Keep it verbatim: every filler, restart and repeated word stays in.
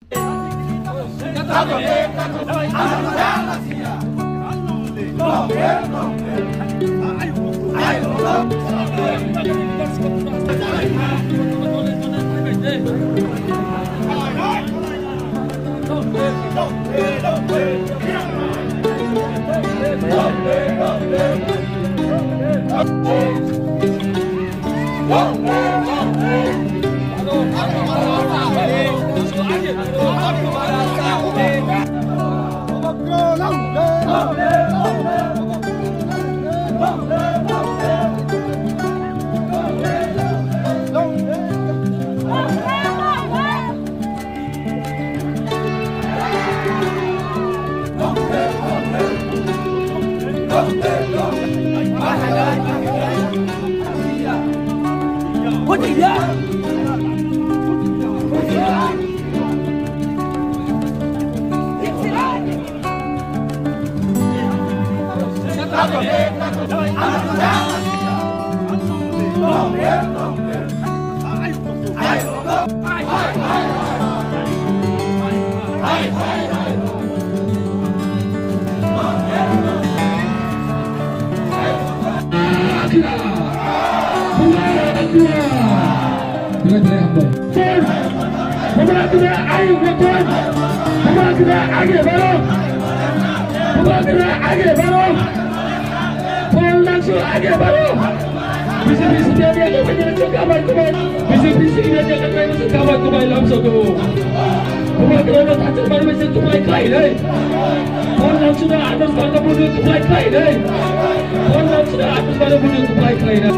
Belai belai hambai. Bumra tuna ayuk rokon. Bumra tuna age baro. Bumra tuna age baro. Paul Nangsu age baro. B J P C P M ya kabai jana chok kabai kubai. B J P C P M ya kabai jana chok kabai kubai lamso tu. Bumra tuna no tachak baru mese kubai kai dai. Paul Nangsu na atas bangka bulu kubai kai dai. Paul Nangsu na atas bangka bulu kubai kai dai.